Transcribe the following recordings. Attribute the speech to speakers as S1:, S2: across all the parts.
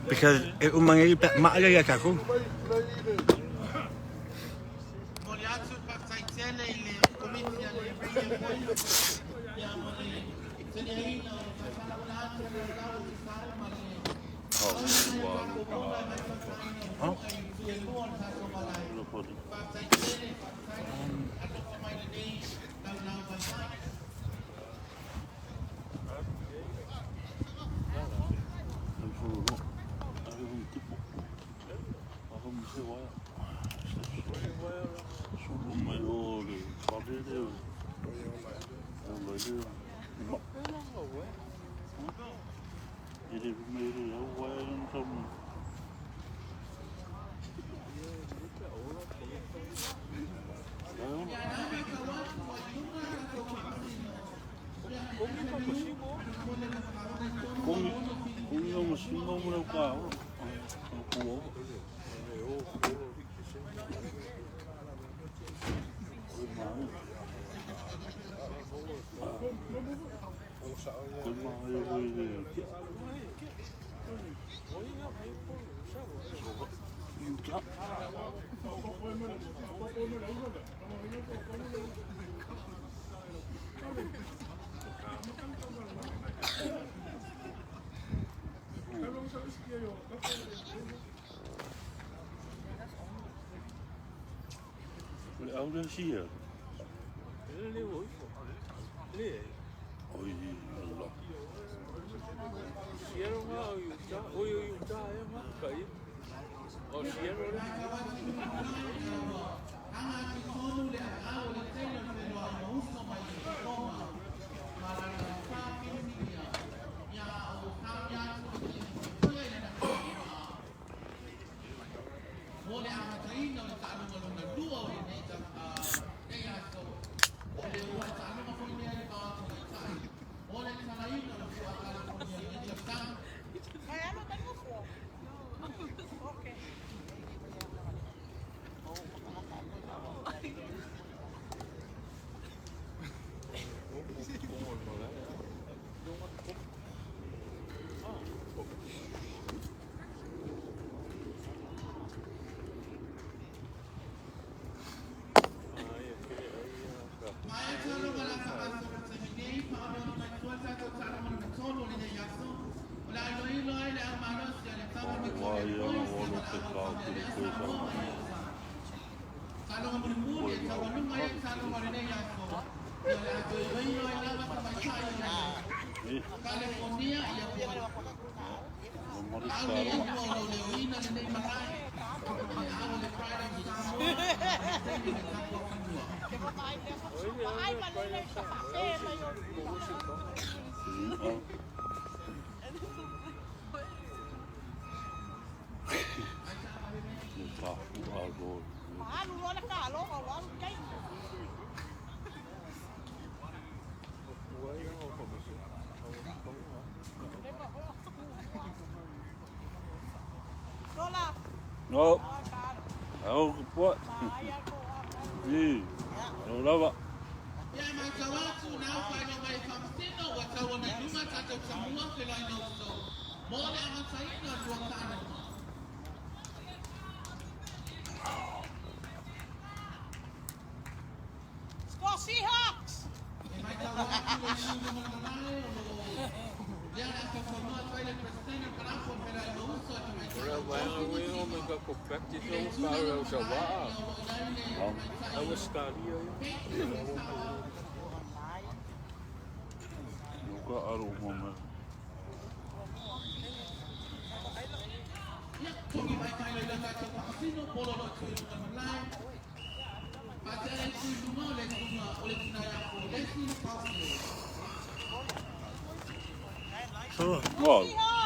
S1: Because e uma nei pe maa ia tatou.
S2: Momoli atu le faafetai tele i le Komiti a le Radio Voice ia mo le taliaina o le faatalaula atu o le lau e tusa ai ma le auina mai o tatou ona e mai faatagaina o puka i itu e lua o le tatou malae. Faafetai tele, faafetai le alofa mai i lenei laulau vaivai. Aga atu tonu le aao o le tele o le feiloaiga o uso mai le Roma ma lana fa ia o taofi atu i le fuafuatia i lana taaloga mo le amataina o le taaloga lona lua o lenei nei aso. O le uluai taaloga foi lea i le va o tamaitai mo le tatalaina o le Fua California i lenei tausaga. Maea taaloga o le a faagasolo i le taimi nei, faaauau mai tua le tatou taaloga lona tolu o lenei aso. O le a iloilo ai le au malosi a le Government Victoria Boys ia ma le au Famealea Samoa mai Utah. Taaloga mulimuli e taualuga i ai taaloga o lenei aso, ia o le a toe iloilo ai lava tamaitai o le Kalefonia ia po au nei e lua o lo o leoina lenei malae i le au o le Pride of Samoa ma le taimi o le tapu afanua.
S1: No. Au ka pua. I. Au lava.
S2: Ia e matau atu na au faailoa mai e Faamasino ua tau ona i luma tatou tamua feiloaiga uso mo le amataina o le lua taaloga.
S3: Score Seahawks!
S2: E matau atu le liu i luma o le malae o lo o lea o le a sausaunoa atu ai le Peresetene o le Kalapu o le Feiloaiga Uso e tamaitai o Joe Timotino. I le itu lea o le malae ia o lo o i ai le tamaitai o Peggy Sa'a.
S1: No ka aro mama. So,
S2: Well,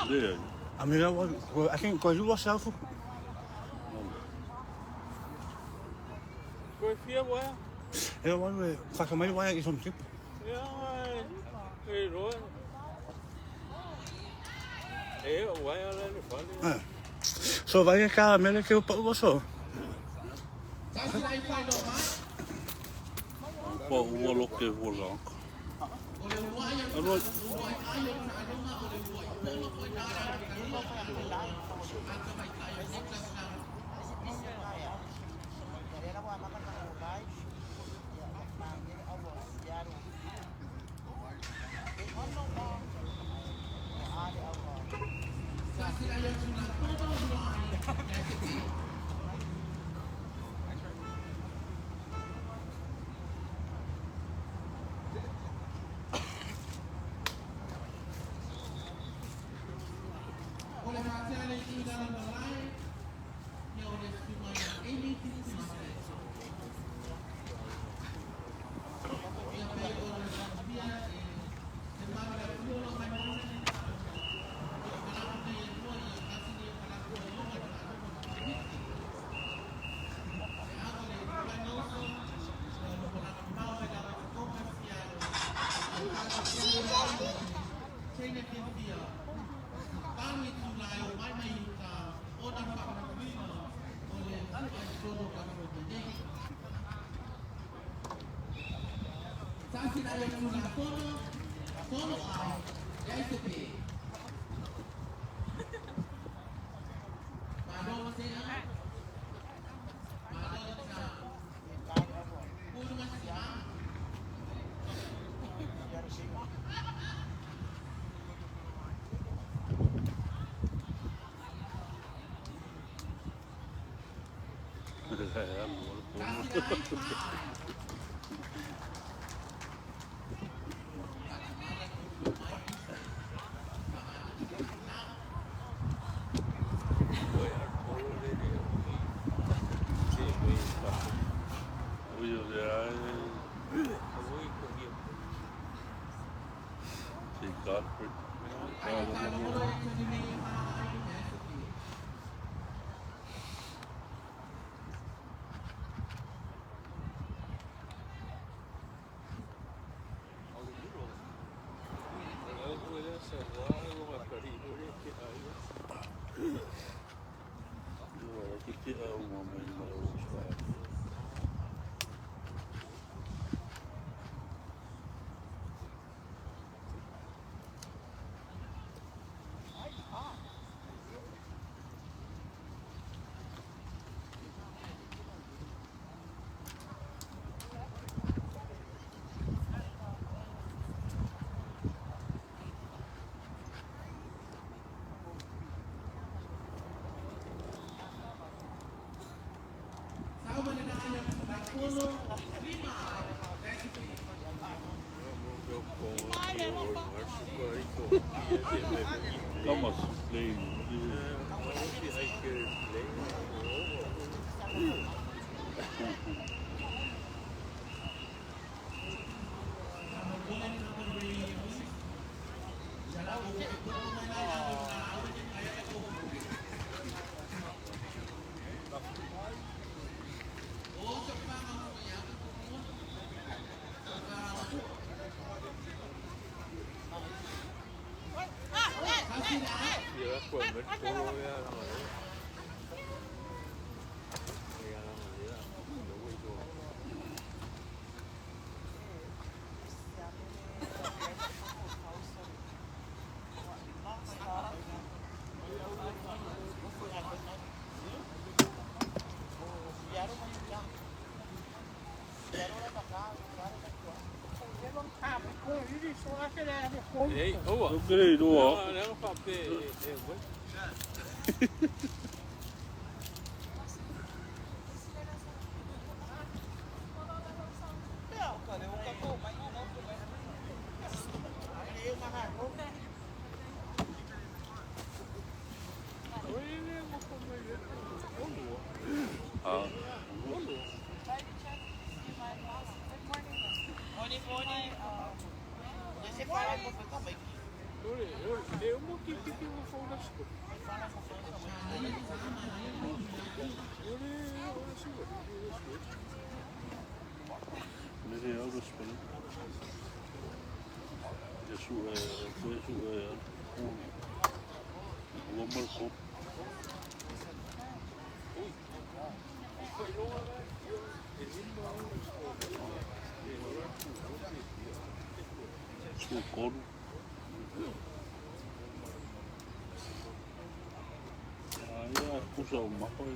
S2: yeah.
S1: I mean, I think kwa you yourself.
S4: Koe fia waia?
S1: E wa e whakamai waia i some tip.
S4: Ia, e roa. E waia la le fale.
S1: So vai ka mele ke pa ua so.
S2: Pa ua loke ua laka. Aloa. Thomas playing.
S4: Ei, oa.
S2: Okay, doa.
S4: Lea whape e wai.
S2: Mele au le spele. Ia sue, koe sue, ua mal ko. Sue kolu. Ia, kusa o maho e.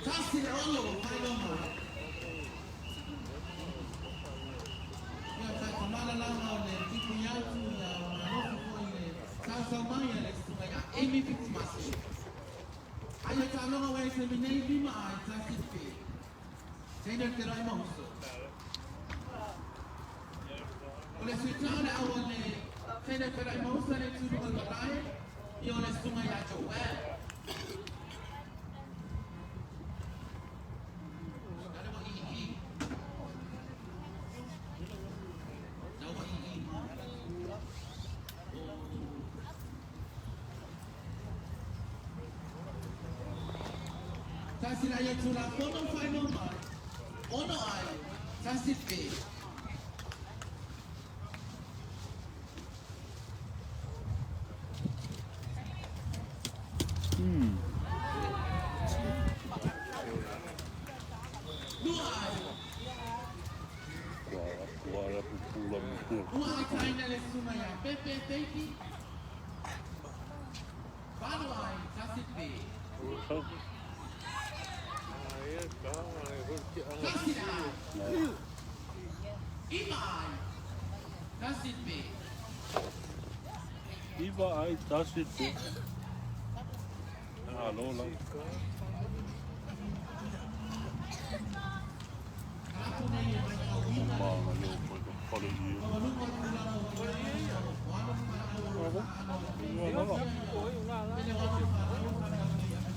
S5: Tasi le 6 faailoga. Ia faamalalama o le tipui atu ia o malofi foi le sausau mai a le susuga ia Amy Fitzmaster. Ai e taaloga ua e taimi nei 5 ai 1 pe. Saina le feloai ma uso. O le suitā o le au a le Saina le feloai ma uso le tulu o le malae, ia o le susuga ia Joel. Nale wa i i. Na wa i i ma. Tasi la ia tulafono faailoa mai, 6 ai, 1 pe. 2 ai.
S2: Kua, kua ala pupula mo.
S5: Ua aitaina le susuga ia Pepe Teiki. 8 ai, 1 pe. Tasi le ai. 9 ai, 1 pe.
S2: 9 ai, 1 pe. Alo la. Mana leo koe ka pare i e.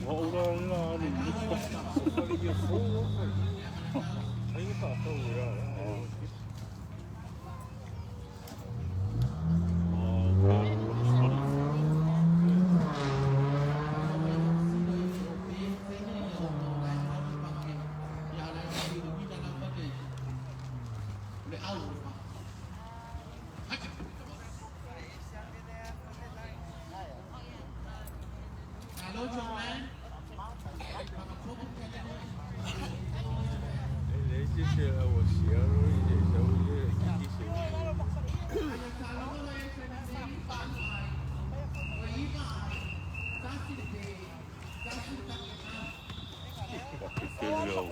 S2: Wa ora la ni ni.
S5: Le au. Alo Joanne.
S2: Pakekele au.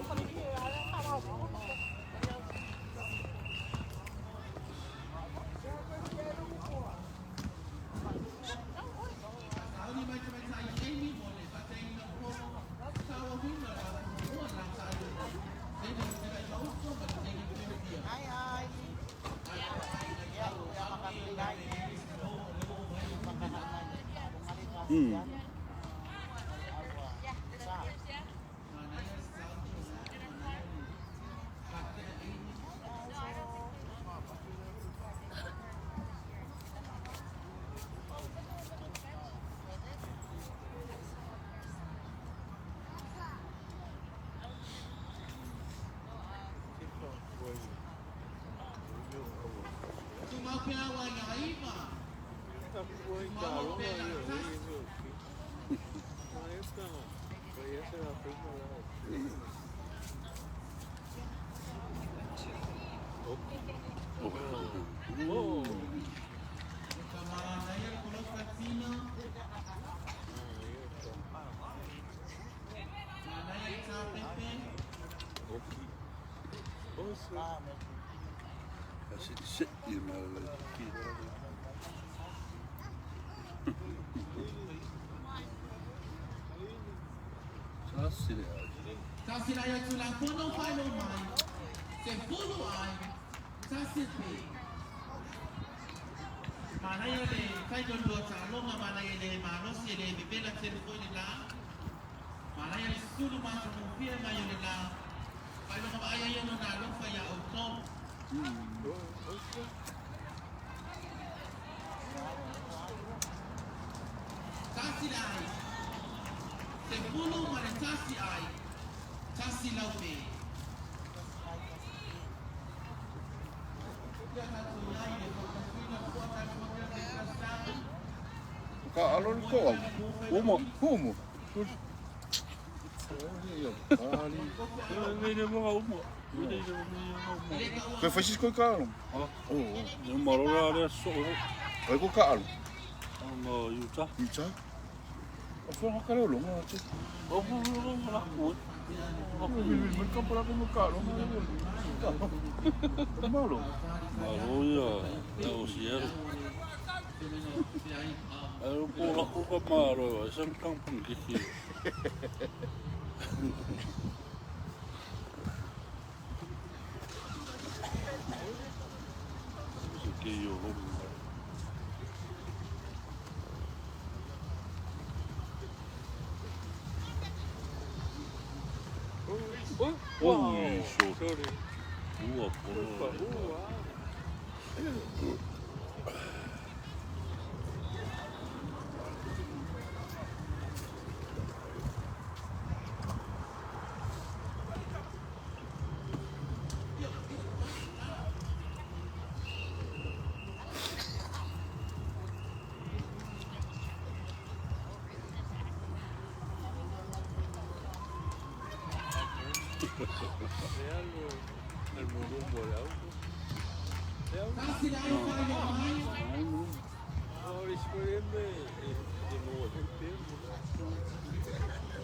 S2: Asi se i ma le ki.
S5: Tulafono faailoa mai, 10 ai, 1 pe. Manaia le taimi o lua taaloga, manaia le malosi e le vevela tele foi le la. Manaia le sulu matagofie mai o le la. Faailoga vaaia ia lona alofa iā outou. 1 le ai, 11 ai, 1 laupe.
S6: Ka alo le toa.
S4: Uma.
S6: Humu.
S4: Le le mo uma. Le le mo uma.
S6: Koe whaisis koe ka alo?
S4: Ah.
S6: Oh,
S4: Le marora le so.
S6: Ai ko ka alo?
S4: No Utah.
S6: Utah. O wha hakare o longa atu.
S4: O mo mo la ku.
S6: Mo ka pala ko ka alo. Malo.
S4: Malo ia. Le o siero. Ai o po la ku ka maro, e sem kang pang ki. Se ke yo ho. Oi, so. Ua pono.
S5: 1 le ai faailoa mai.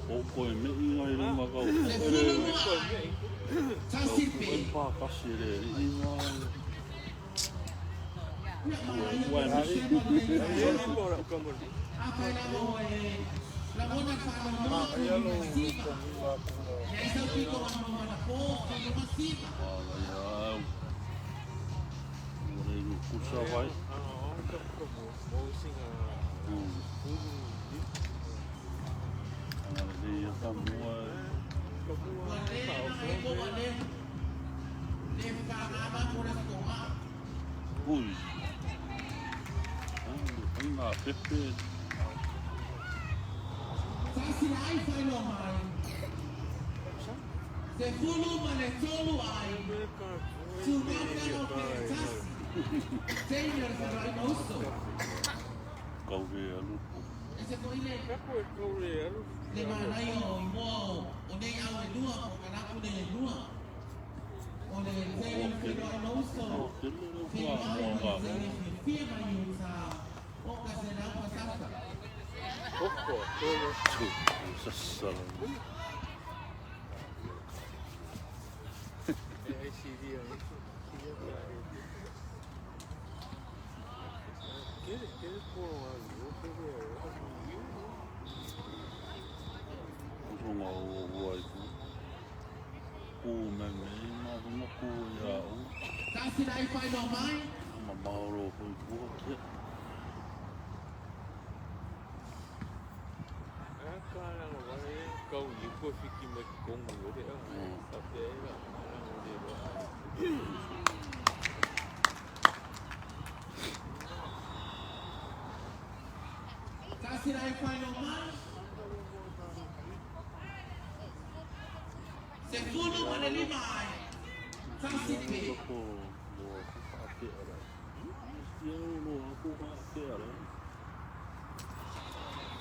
S4: O koe me inga i runga kau.
S5: 12 ai, 1 pe.
S4: Pa kasi re inga. Ua misi.
S5: Afai lava o e lagona faaloaloa masiva. Ia isau pito manapo faiga masiva.
S4: Ala ia au. Ua le kusa vai. Ala le ia ka mua.
S5: Ua le e ua le le faaga mo le toga.
S4: Ui. Ah, ngā pepe.
S5: 1 le ai faailoa mai. 13 ai. Tugana o pe 1. Taimi o le feoloaiga uso.
S4: Kau he alu.
S5: E se foi le le manaia o imoa o nei au e lua po kalapu nei e lua. O le taimi o le feoloaiga uso.
S4: Tele le
S5: Fili
S4: kua
S5: mai
S4: mua
S5: ma
S4: ngā.
S5: le taimi fiafia mai uta. O ka se lau pasasa.
S4: Tu, sasara. Uso ngā o hua i ku. Ku me me ngā runga ku ia u.
S5: 1 le ai faailoa mai.
S4: Ma maoro hoi kua kia.
S5: 1 le ai faailoa mai. 15 ai. 1 pe.
S4: Ko loa ku whaate ara. Ia o loa ku whaate ara.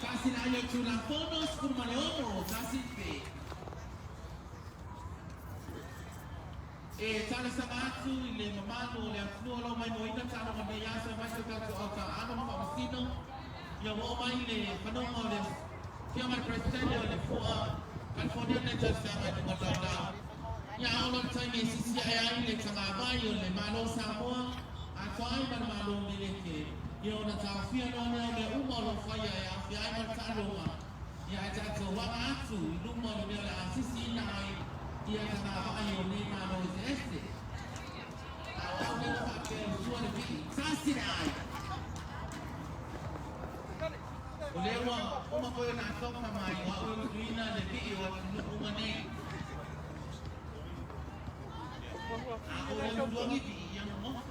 S5: 1 le ai o Tulafono 16 1 pe. E talosaga atu i le mamalu o le atunuu o lo o maimoaina taaloga nei aso e mai se tatou autaaga ma faamasino. Ia ua oo mai le fanoga o le fia ma le Peresetene o le fua California nei tausaga i luga laulau. Ia ao loa le taimi e sisiae ai le tagavai o le Malo Samoa atoa ai ma le Malo Meleke. Ia ona taofia loa lea o mea uma o loo faia e aafia ai ma le taaloga. Ia ae tatou aga atu i luma o le mea o le a sisiina ai. Ia na vaai o nei malo eseese. A o au lea ua faapea e sua le vii, tasi le ai. O lea ua uma foi ona atofa mai o au e usuina le vii o atunuu uma nei. A o le usuagi vii ia gogofu.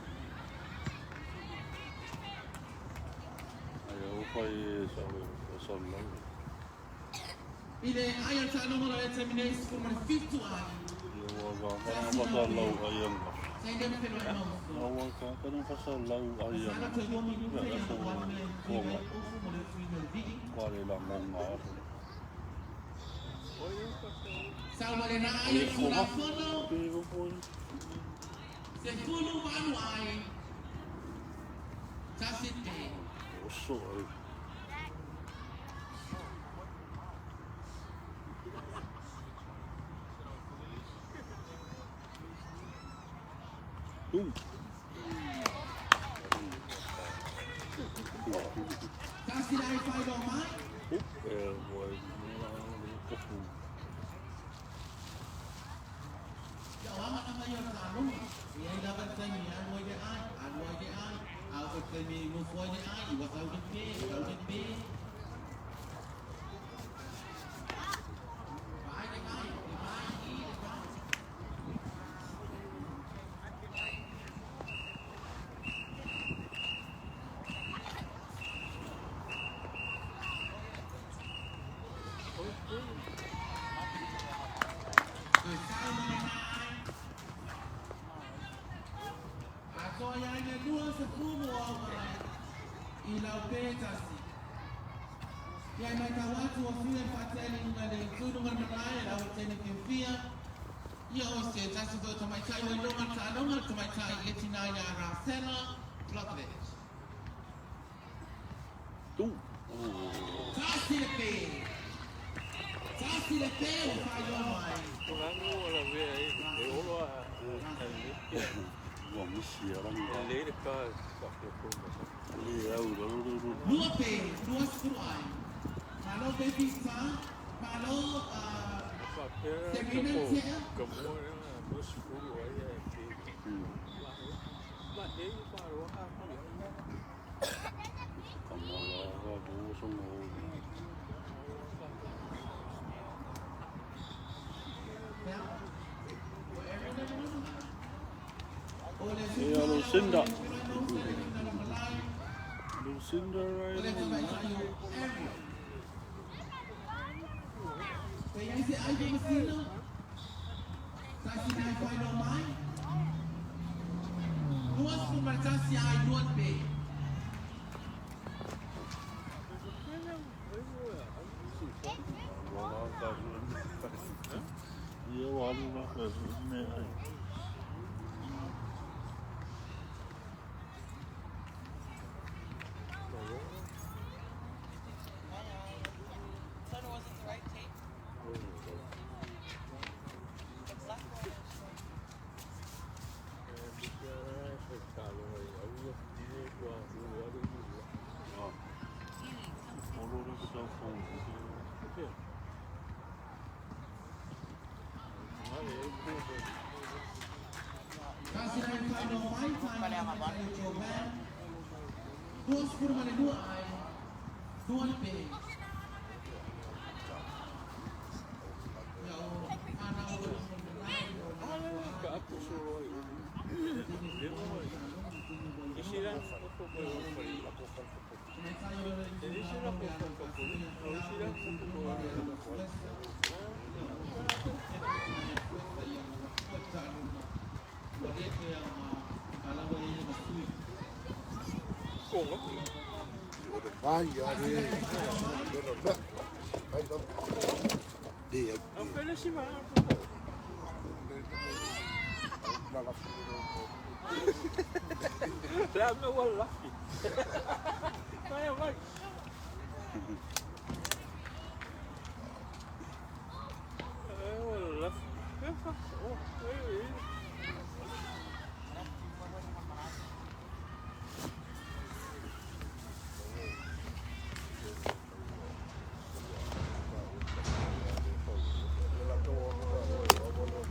S4: Ai au fai e sa o sa lau.
S5: I le ai o le taaloga o le taimi nei 17 ai.
S4: Ia ua ka ka na fa lau ai anga.
S5: Saini ma feiloai mauso.
S4: Aua ka ka na fa lau ai
S5: Masalo
S4: anga.
S5: toe 2 minute
S4: Ia
S5: ia
S4: ko
S5: na ua atu le
S4: ko
S5: tui
S4: nga.
S5: mai ofu mo le usuina o le vii.
S4: Kwa le la ngonga.
S5: Saomalena ai o le Tulafono
S4: Pe ko.
S5: 18 ai. Tasi pe.
S4: Oso ai. Tu.
S5: Tasi le ai whailoa mai.
S4: E wai ko fu.
S5: Ia o anga na mai o le taaloga. Ia i lava le taimi e alu ai le ai, alu ai le ai. A o le taimi e nofo ai le ai, i ua tau le pe, tau le pe. Vaai le vai, le vai, i le vai. Toe sau ma le na ai. Atoa ia i le 20 o au mai. I lau pe tasi. Ia e mai tau atu o sui e whaateli nunga le tunu ngā malae lau e tene whiwhia. Ia o se tasi foi o tamaitai o ilonga taaloga le tamaitai le tina ia Rasela Plotevich.
S4: Tu.
S5: Tasi le pe. Tasi le pe o whailoa mai.
S4: Ua misi ranga. Le au ro ro ro.
S5: Lua pe, 20 ai. Malo baby sa, malo Serena Tea.
S4: Kamala ka bo songo. E a Lucinda. Lucinda
S5: O le
S4: rai.
S5: tamaitai o Ariel. Pe iai se ai masino. Tasi nai whailoa mai. 21 ai, lua pe.
S4: Ua la ka Ia wa lu la ka me ai.
S3: Son, was it the right tape? It's left or
S4: Ah. Olo le ka tau fong.
S5: Tasi nai whailoa mai, tai tamaitai o Jovan. 22 ai, lua le pe. Ia o whanau o le malae o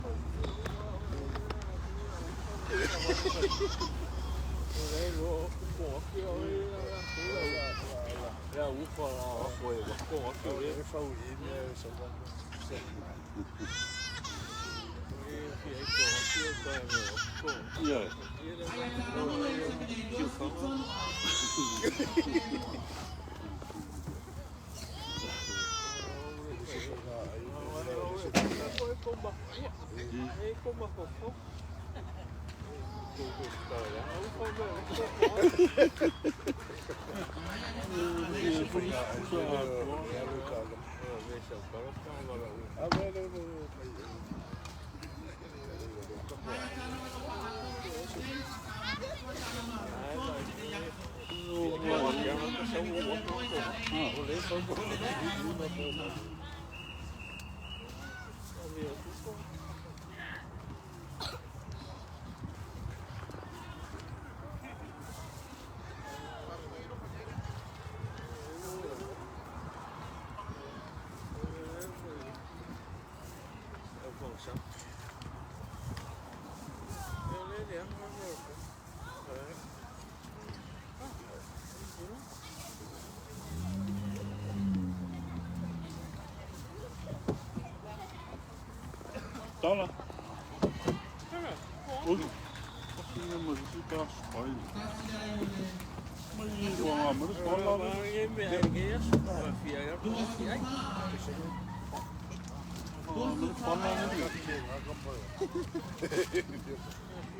S4: Ia. Tala. Oi. Ia ma si ta spai. Mai o ngā mara spala. Mara spala ni.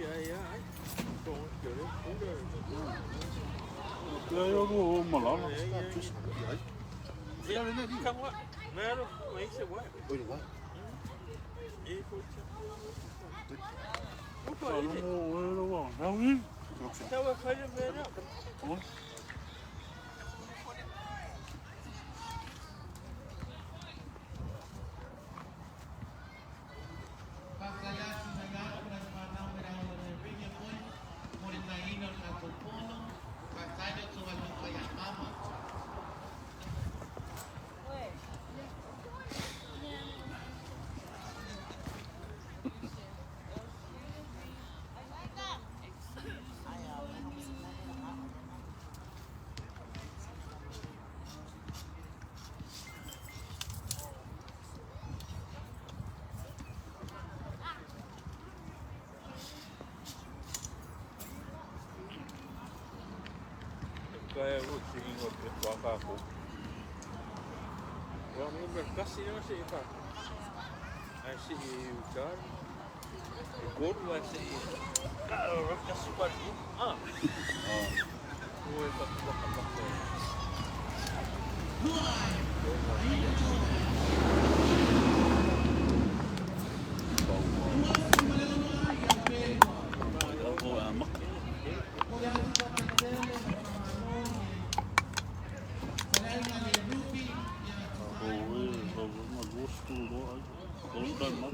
S4: Ia ia o malala. Alo o ero wa. Nau ni. O a mak. O e o ma gosto do ai. Gosto ma.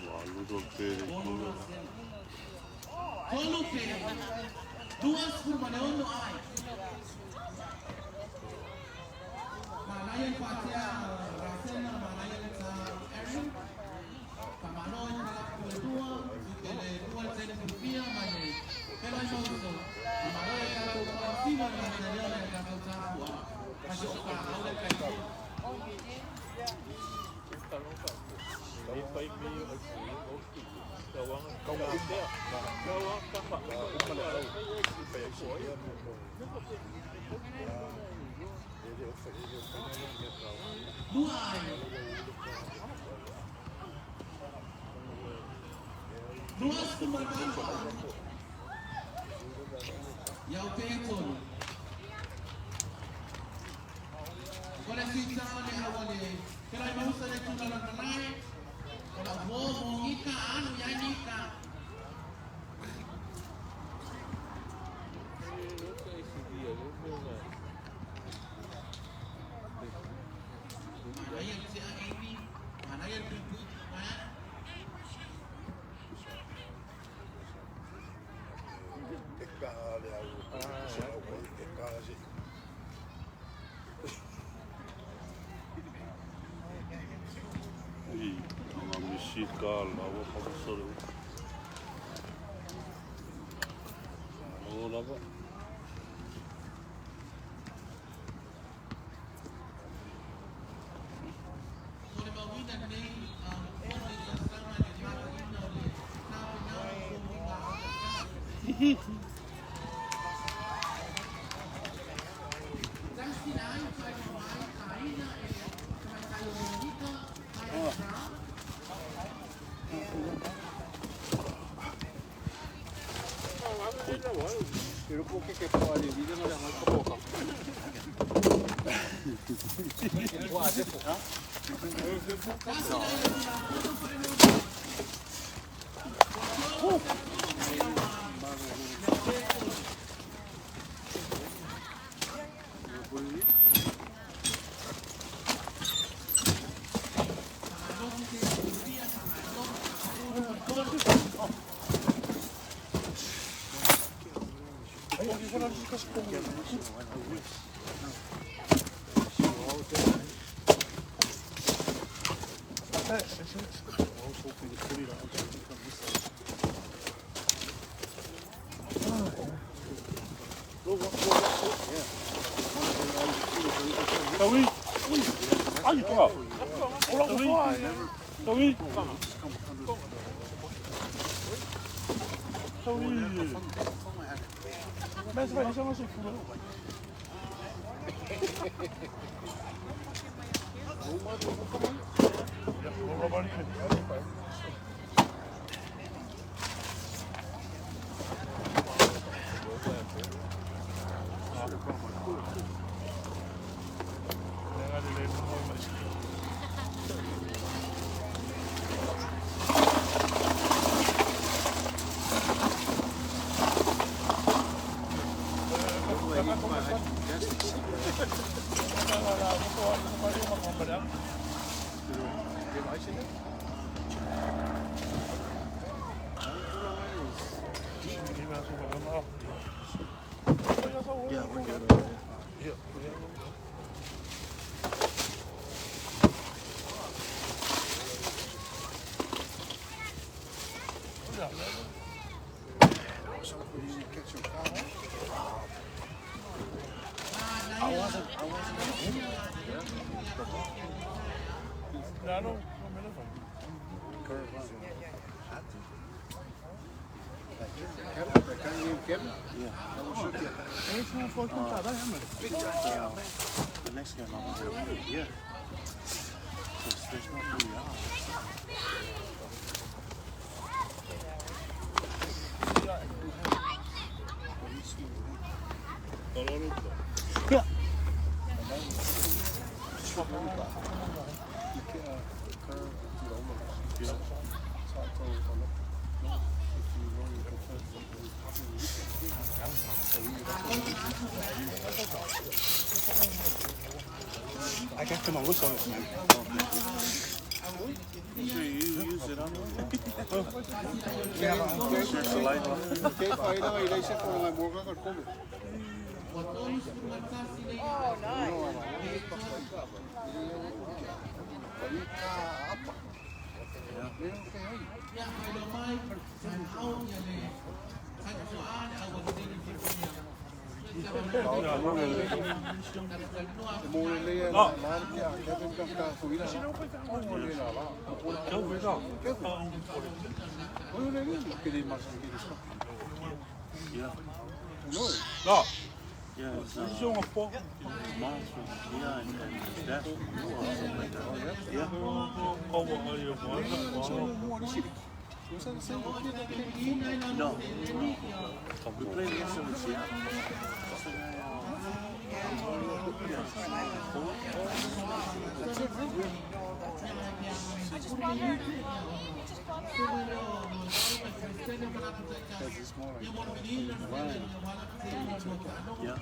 S4: Wa lu do te ko. ki ka lawa pa sore. O lava.
S1: The next game I'm gonna do, yeah. There's not really out.
S6: I got them all sorts, man.
S4: So you use it on
S3: Oh, nice.
S4: No.
S1: Yeah, it's Miles from here and his dad from Mua or something like that. Yeah. No. We played against them in Seattle. What's the guy?
S3: I just bought her. I just bought her.
S1: Yeah.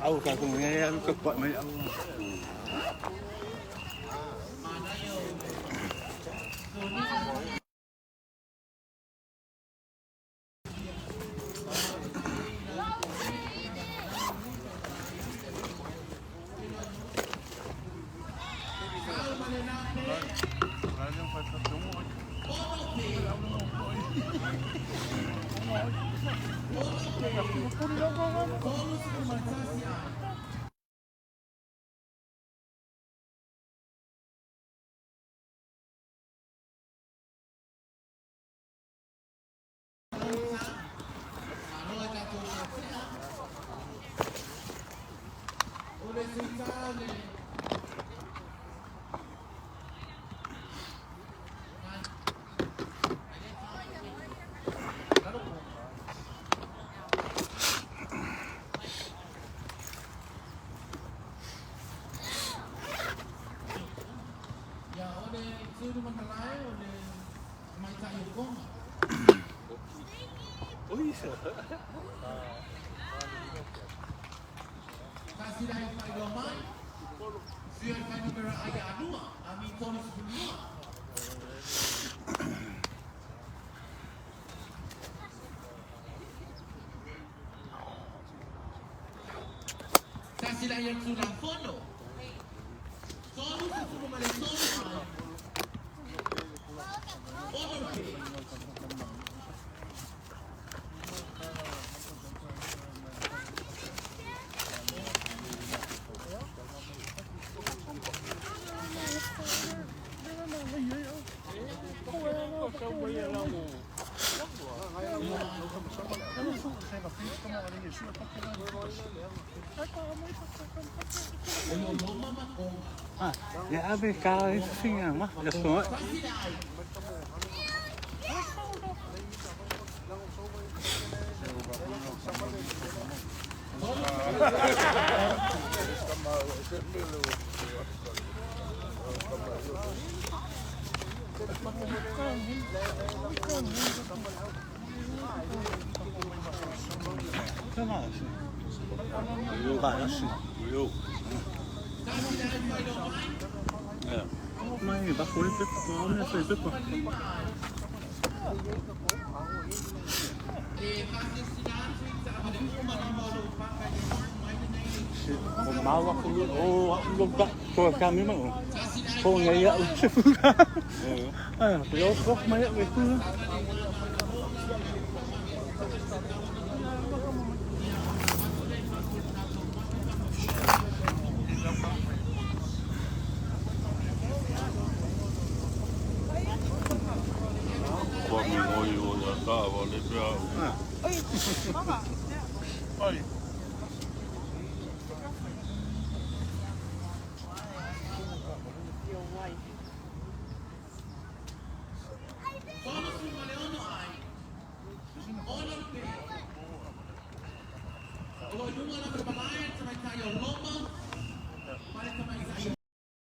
S6: Au ka ko ngai au ka pa mai au. Ia ave ka i finga ma. Ya so.
S4: Jo. Ja.
S1: Mai, ba foi pe ko me foi pe ko.
S6: O maua ku o lo ka ko ka mi ma. Ko ngai ya u se fu. Ah, ko ko mai e ku.
S4: Kwa mi ngoi o ya ka wa le pea.
S3: Papa.
S4: Ai.